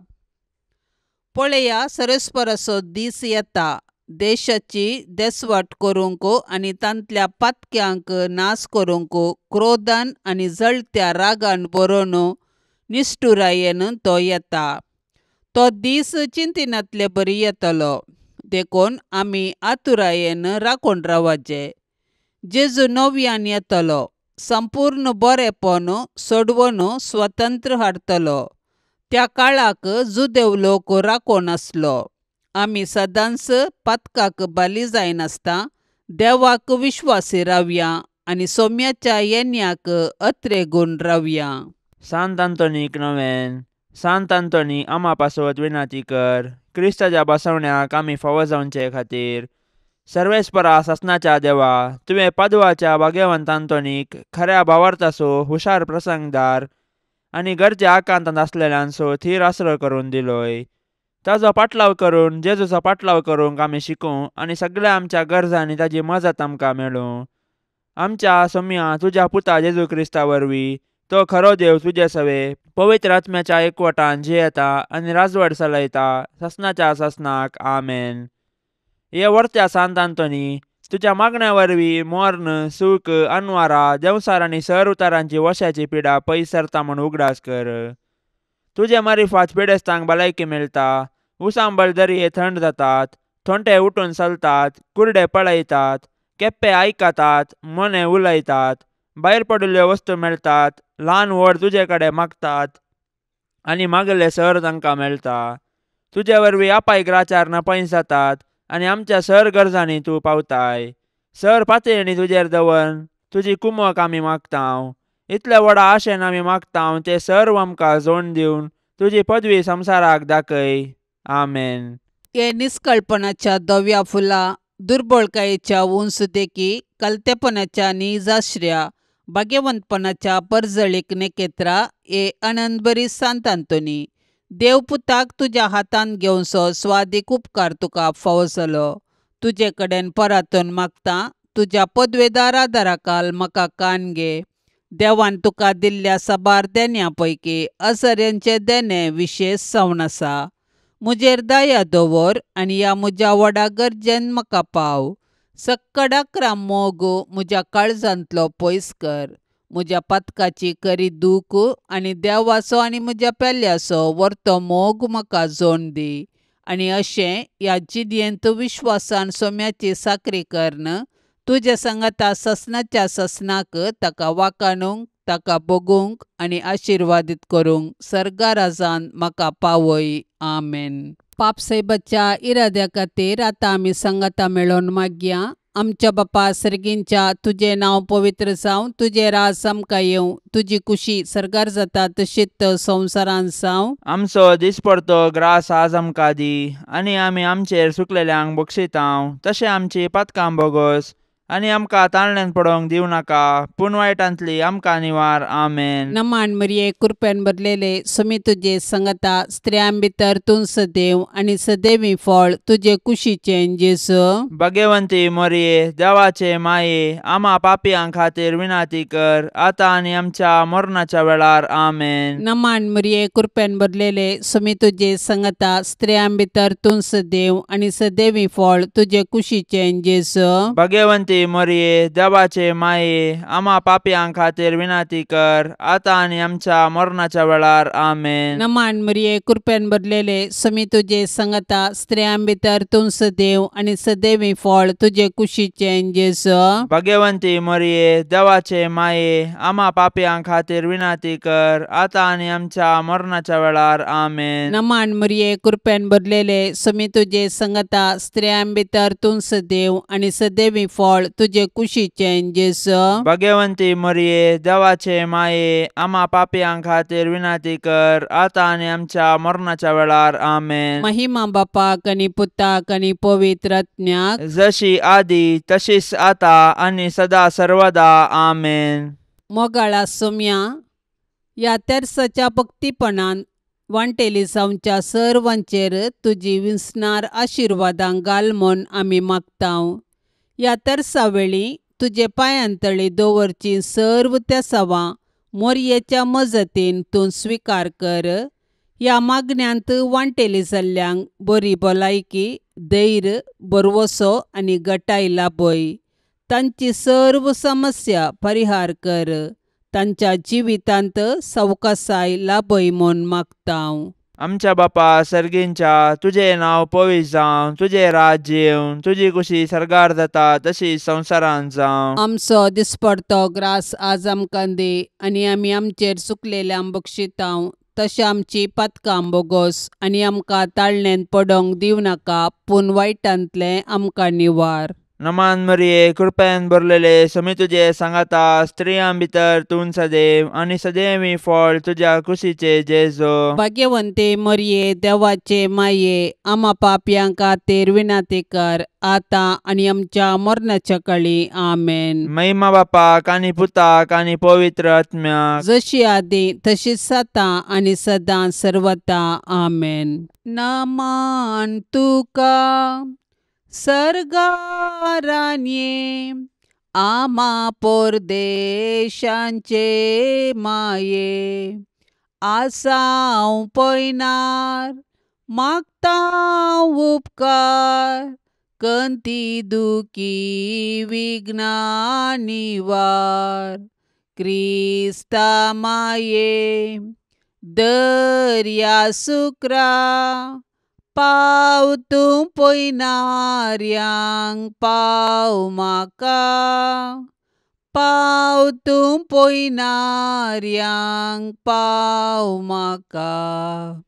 पळया, सरस्पराचो दीस येता, देशाची देसवाट करूंक आनी तांतल्या पातक्यांक नाश करूंक क्रोधान आनी जळत्या रागान भरून निश्ठुरायेन तो येता। तो दीस चिंतिनातले बरी येतलो, देखून आमी आतुरायेन राखून रावचें। जेजू नव्यान येतलो, संपूर्ण बरेपण सोडवून स्वतंत्र हाडटलो। त्या काळाक जुदेव लोक राखून आसलो। आमी सदांच पातकाक बली जायनासता देवाक विश्वासी रावया आनी सोम्याच्या येण्याक अत्रेगून रावया। सांत आंतोनीक नवेन। सांत आंतोनी आमा पासत विनंती कर, क्रिस्ताच्या बसवण्याक आमी फावो जावचे खातीर। सर्वेस्परा सासनाच्या देवा, तुवें पादवाच्या भाग्यवंत आंतोनीक खऱ्या भावार्थाचो हुशार प्रसंगदार आनी गरजे आकांतांत आसलेल्यांचो थीर आसरो करून दिलोय। ताजो पाटलाव करून जेजूचो पाटलाव करूंक आमी शिकूं आनी सगळ्या आमच्या गरजांनी ताजी मजत आमकां मेळूं। आमच्या सोम्या तुज्या पुता जेजू क्रिस्ता वरवीं तो खरो देव तुजे सवे पवित्र आत्म्याच्या एकवटान जियेता आनी राजवट चलयता सासनाच्या सासनाक, आमेन। हे वर्त्या सांत आंतोनी, तुज्या मागण्या वरवीं मर्ण, सूख, अनवारा, देंवसार आनी सर उतारांची वशाची पिडा पयस सरता म्हूण उगडास कर। तुजे मारिफात पिडेस्तांक भलायकी मेळटा, उसांबळ दर्ये थंड जातात, थोंटे उठून चलतात, कुर्डे पळयतात, केप्पे आयकतात, मोने उलयतात, भायर पडिल्ल्यो वस्तू मेळटात, ल्हान व्हड तुजे कडेन मागतात आनी मागले सर तांकां मेळटा। तुजे वरवीं आपायक राचार नपयस जातात आनी आमच्या सर गरजांनी तूं पावताय। सर पातयेणी तुजेर दवर तुजी कुमक आमी मागतांव। इतले व्हडा आशेन आमी मागतांव ते सर्व आमकां जोड दिवन तुजी पदवी संवसाराक दाखय, आमेन। हे निस्कळपणाच्या धव्या फुलां, दुर्बळकायेच्या उंच देखी, कलतेपणाच्या निजाश्र्या, भाग्यवंतपणाच्या परजळीक नेकेत्रा, हे आनंदबरी सांत आंतोनी, देवपुताक तुज्या हातांत घेवचो स्वादीक उपकार तुका फावो जालो. तुजे कडेन परातून मागता, तुज्या पदवेदार आदाराखाल म्हाका कान घे. देवान तुका दिल्ल्या साबार देण्या पैकी अजर्यांचें देणें विशेश जावन आसा. म्हजेर दया दवर आनी ह्या म्हज्या व्हडा गरजेन म्हाका पाव. सक्कडाकरा मोग म्हज्या काळजांतलो पयस कर. म्हज्या पातकाची खरी दूख आनी देवाचो आनी म्हज्या पेल्याचो व्हरतो मोग म्हाका जोण दी. आनी अशें ह्या जिणेंत विश्वासान सोम्याची साकरी करून तुज्या सांगाता ससनाच्या ससनाक ताका वाखाणूंक, ताका भोगूंक आनी आशिर्वादीत करूंक सर्गाराजान म्हाका पावय. आमेन. पापसायबाच्या इराद्या खातीर आतां आमी सांगाता मेळोवन मागया. आमच्या बापा सर्गींच्या, तुजें नांव पवित्र जावं, तुजें राज आमकां येवं, तुजी कुशी सर्गार जाता तशीच संवसारांत जावं. आमचो दिसपडतो ग्रास आज आमकां दी, आनी आमी आमचेर सुकलेल्यांक बक्षितांव, तशें आमची पातकां बोगोस, आनी आमकां ताळण्यान पडोवंक दिवं नाका, पूण वायटांतली आमकां निवार. आमेन. नमान मरिये, कृपेन भरलेले, सुमी तुजे संगता, स्त्रियां भितर तूं सदैव आनी सदैवी फळ तुजे कुशीचें जेजू. भाग्यवंती मरिये, देवाचे माये, आमा पापयां खातीर विनाती कर, आतां आनी आमच्या मरणाच्या वेळार. आमेन. नमान मरिये, कृपेन भरलेले, सुमी तुजे संगता, स्त्रियां भितर तूं सदैव आनी सदैवी फळ तुजे कुशीचें जेजू. भाग्यवंती मरिये, देवाचे माये, आमा पापयां खातीर विनाती कर, आतां आनी आमच्या मरणाच्या वेळार. आमेन. नमान मरिये, कृपेन भरलेले, सुमी तुजे संगता, स्त्रियां भितर तूं सदैव आनी सदैवी फळ तुजे कुशीचें जेजू. भाग्यवंती मरिये, देवाचे माये, आमा पापयां खातीर विनाती कर, आतां आनी आमच्या मरणाच्या वेळार. आमेन. नमान मरिये, कृपेन भरलेले, सुमी तुजे संगता, स्त्रियां भितर तूं सदैव आनी सदैवी फळ तुजे कुशीचें जेजू. भाग्यवंती मरिये, देवाचे माये, आमा पापयां खातीर विनाती कर, आतां आनी आमच्या मरणाच्या वेळार. आमेन. महिमा बापाक आनी पुताक आनी पवित्र आत्म्याक, जशी आदी तशीच आतां आनी सदा सर्वदा. आमेन. मोगाळा सोम्या, ह्या तेर्साच्या भक्तीपणान वांटेली जावच्या सर्वांचेर तुजी विसणार आशिर्वादां घाल म्हूण आमी मागतांव. ह्या तेर्सा वेळी तुजे पांयांतळी दवरची सर्व तेसावां मोरयेच्या मजतीन तूं स्विकार कर. ह्या मागण्यांत वांटेली जाल्ल्यांक बरी भलायकी, धैर्य, भरवसो आनी गटाय लाभय. तांची सर्व समस्या परिहार कर. तांच्या जिवितांत सवकासाय लाभय म्हूण मागतांव. आमच्या बापा सर्गींच्या, तुजें नांव पवित्र जावं, तुजें राज्य येवं, तुजी कुशी सर्गार जाता तशी संवसारांत जावं. आमचो दिसपडतो ग्रास आज आमकां दी, आनी आमी आमचेर चुकलेल्यांक बक्षितांव, तशें आमची पातकां बोगोस, आनी आमकां ताळणेंत पडोवंक दिवं नाका, पूण वायटांतलें आमकां निवार. नमान मरिये, कृपेन भरलेले, समी तुजे सांगाता, स्त्रियां भितर तूं सदैव आनी सदैवी फळ तुज्या कुशीचे जेजू. भाग्यवंती मरिये, देवाचे माये, आमा पापयां खातीर विनाती कर, आतां आनी आमच्या मरणाच्या काळी. आमेन. महिमा बापाक आनी पुताक आनी पवित्र आत्म्याक, जशी आदी तशीच आतां आनी सदां सर्वता. आमेन. नमान तुका सर्गारान्ये, आमा परदेशांचे माये, आसांव पयनार मागतां उपकार, कंती दुखी विघ्ना निवार. क्रिस्ता माये, दर्या सुक्रा, पाव तूं पयनार्यांक पाव म्हाका, पाव तूं पयनार्यांक पाव म्हाका.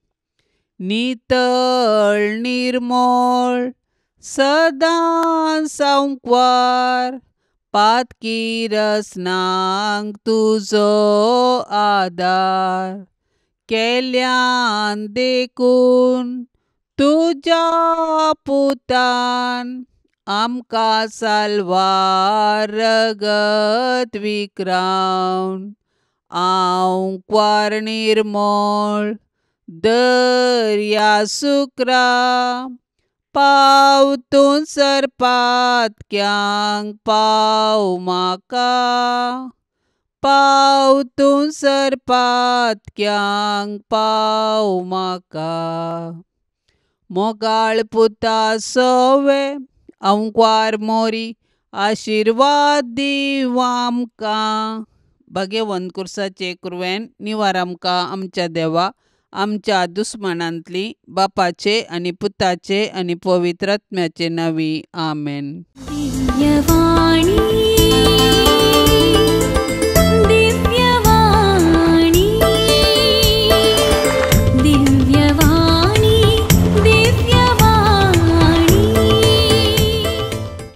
नितळ निर्मळ सदां सांकवार, पातकी रसनांक तुजो आदार, केल्यान देखून तुज्या पुतान आमकां साल्वार रगत विक्रावन आंकवार निर्मळ दर्या सुक्रा पाव तूं सरपातक्यांक पाव म्हाका पाव तूं सरपातक्यांक पाव म्हाका. मोगाळ पुता सोवे आंकवार मोरी आशिर्वाद दीव आमकां. भाग्यवंत कुर्साचे कुरवेन निवार आमकां आमच्या देवा आमच्या दुस्मानांतली बापाचे आनी पुताचे आनी पवित्र आत्म्याचे नांवी आमेन. दिव्यवाणी.